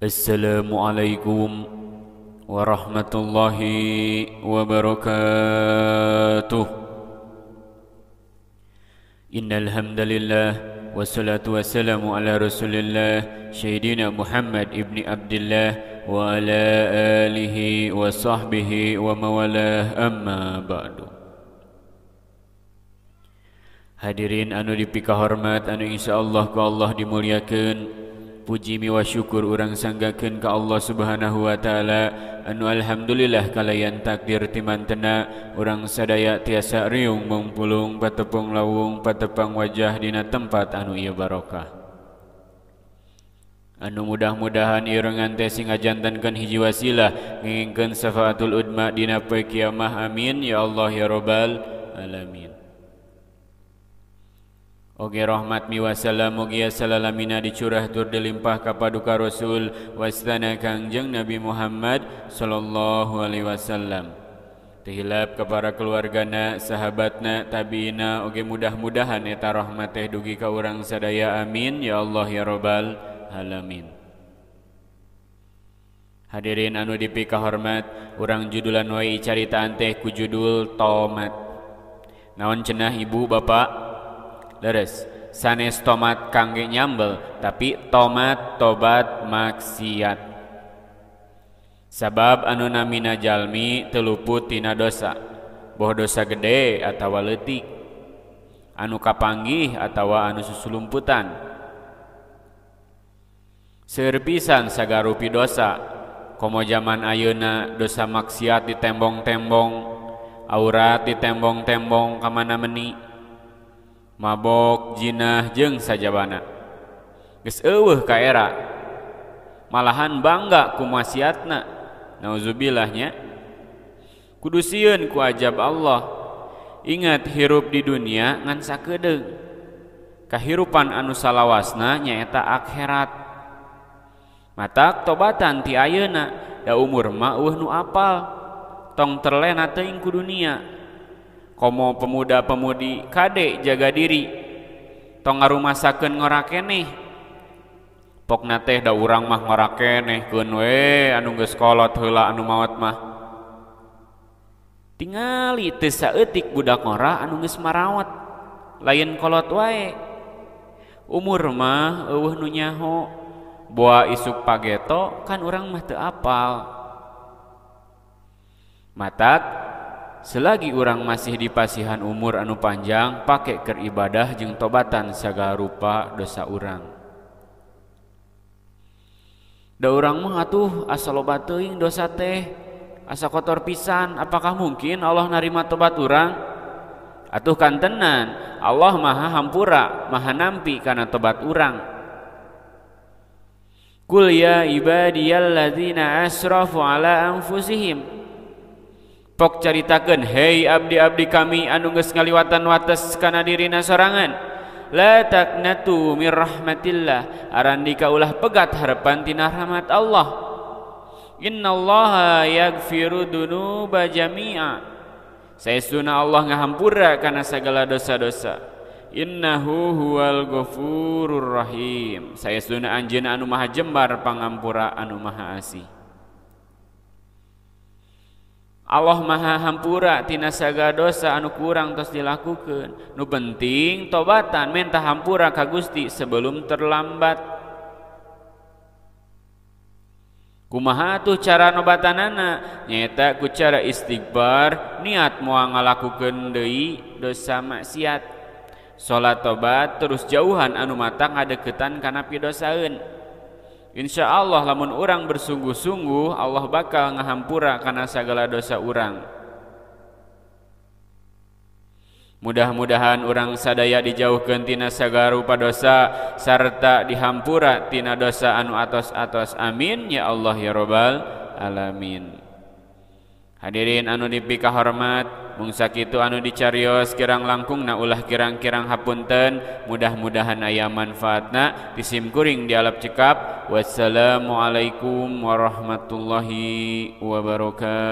Assalamualaikum warahmatullahi wabarakatuh. Innal hamdalillah wassalatu wassalamu ala Rasulillah Sayyidina Muhammad ibni Abdillah wa ala alihi wa sahbihi wa mawalah, amma ba'du. Hadirin anu dipikahormat, anu insyaallah ku Allah dimuliakeun. Puji miwa syukur urang sanggakeun ka Allah Subhanahu wa taala, anu alhamdulillah kalayan takdir timantena urang sadaya tiasa riung mungpulung patepung lawung patepang wajah dina tempat anu ieu barokah. Anu mudah-mudahan irengan teh sing ngajantankeun hiji wasilah ngengingkeun syafaatul udma dina poe kiamah, amin ya Allah ya rabbal alamin. Oge rahmat miwa salam mugia salalamina dicurah tur dilimpah ka paduka Rasul wastana Kangjeng Nabi Muhammad sallallahu alaihi wasallam. Teu hilap ka para keluargana, sahabatna, tabiina, oge mudah-mudahan eta rahmat teh dugi ka urang sadaya, amin ya Allah ya rabbal alamin. Hadirin anu dipikahormat, urang judulan wae caritaan teh ku judul tomat. Naon cenah ibu bapak? Leres, sanes tomat kangge nyambel, tapi tomat tobat maksiat. Sabab anu namina jalmi teu luput tina dosa, boh dosa gede atawa leutik, anu kapanggih atawa anu susulumputan. Seueur pisan sagarupi dosa, komo jaman ayeuna dosa maksiat ditembong-tembong, aurat ditembong-tembong kamana meni. Mabok, jinah jeung sajabana. Geus eueuh ka era. Malahan bangga ku maksiatna. Nauzubillah nya. Kudu sieun ku ajab Allah. Ingat hirup di dunia ngan sakedeung. Kahirupan anu salawasna nyaeta akhirat. Matak tobatan ti ayeuna, da umur mah eueuh nu apal. Tong terlena teuing ku dunia. Komo pemuda-pemudi kade jaga diri, tong ngarumasakeun ngora keneh. Pokna teh da urang mah ngora keneh keun we anu geus kolot heula anu maot mah. Tingali teu saeutik budak ngora anu geus marawat, lain kolot wae. Umur mah eueuh nu nyaho, boa isuk pageto kan urang mah teu apal. Matak selagi urang masih di pasihan umur anu panjang, pake keur ibadah jeung tobatan sagala rupa dosa urang. Da urang mah atuh asa loba teuing dosa teh, asa kotor pisan, apakah mungkin Allah narima tobat urang? Atuh kantenan, Allah maha hampura, maha nampi kana tobat urang. Qul ya ibadiyalladzina asrafu ala anfusihim. Pok caritakeun, hei abdi-abdi kami anu geus ngaliwatan wates kana dirina sorangan, la taqnatu mir rahmatillah, arandika ulah pegat harepan tina rahmat Allah. Innallaha yaghfiru dzunuba jami'a, saestuna Allah ngahampura kana sagala dosa-dosa. Innahu huwal ghafurur rahim, saestuna anjeunna anu maha jembar pangampura anu maha asih. Allah maha hampura tina sagala dosa anu kurang tos dilakukeun. Nu penting tobatan menta hampura ka Gusti sebelum terlambat. Kumaha tuh cara nobatanana? Nyaeta ku cara istighfar, niat moal ngalakukeun deui dosa maksiat. Salat tobat terus jauhan anu matak ngadeukeutan kana pidosaeun. Insya Allah lamun urang bersungguh-sungguh, Allah bakal ngahampura kana sagala dosa urang. Mudah-mudahan urang sadaya dijauhkeun tina sagala rupa dosa sarta dihampura tina dosa anu atos-atos, amin ya Allah ya rabbal alamin. Hadirin anu dipikahormat, mung sakitu anu dicarios kirang langkungna ulah kirang-kirang hapunten, mudah-mudahan aya manfaatna, disimkuring dialap cekap. Wassalamualaikum warahmatullahi wabarakatuh.